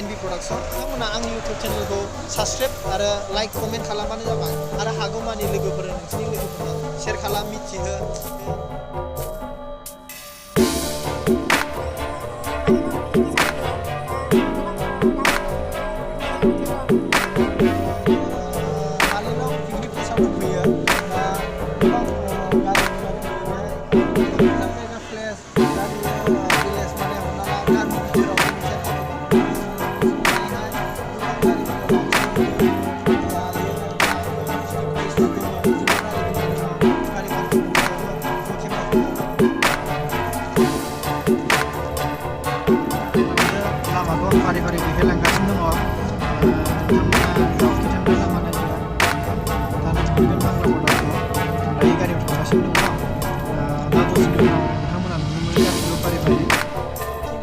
NB Production नोंथांमोना आंनि YouTube चेनेलखौ subscribe आरो लाइक कमेन्ट खालामबानो जाबाय आरो हागौमानि लोगोफोर नोंसिनि लोगोफोरनो शेयार खालाम मिथिहो फारि-फारि दैदेनलांगासिनो दङ दायो गारियाव थांगासिनो दङ दा दसेनि उनाव नोंथांमोना नुनो मोनो गासिबो फारि-फारि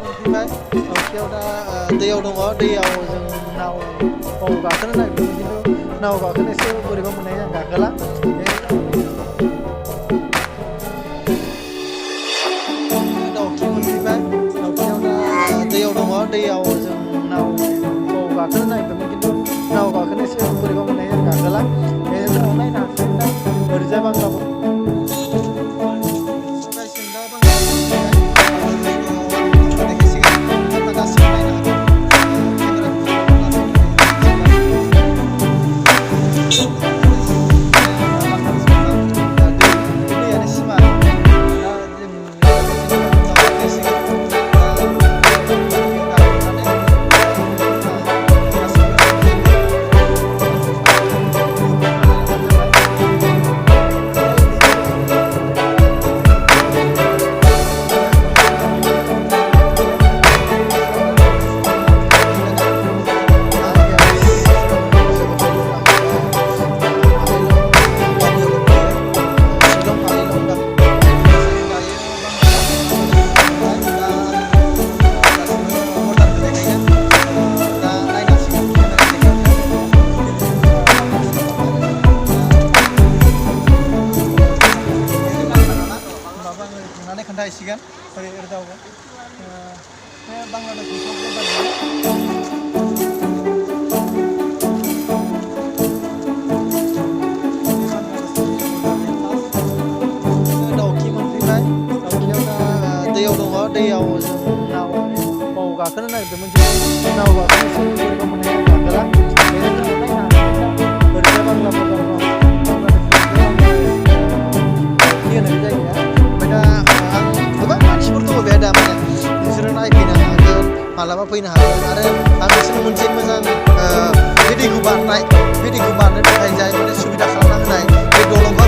मोनफैबाय अखेयाव दा दैयाव दङ दैयाव जों नावआव गाखोनो नागिरदों खिन्थु नाव गाखोनो एसे बोरैबा मोननाय जों गाखोला दाउखि मोनफैबाय दाउखियाव दा दैयाव दङ दैयाव जों नावआव गाखोनो नागिरदोंमोन खिन्थु नाव गाखोनो एसे बोरैबा मोननाय जों गाखोला बेनि उनाव नायनो हासिगोन ओरैजाय बांग्लाबो खोन्थाहैसिगोन ओरै दावगोन बे बांलादेशनि दाउखि मोनफैबाय दाउखियाव दा दैयाव दङ दैयाव जों नावआव गाखोनो नागिरदोंमोन खिन्थु नाव गाखोनो एसे बोरैबा मोननाय गाखोला बेनि उनाव नायनो हासिगोन ओरैजाय बांलाफोर दङ होनाय जायगाया नोंसोरो नायफैनो हागोन मालाबा फैनो हागोन आरो आं बिसोरनो मोनसे मोजां बे दैखौ बारनो थाखाय जाय माने सुबिदा खालामना होनाय बे दलंखौ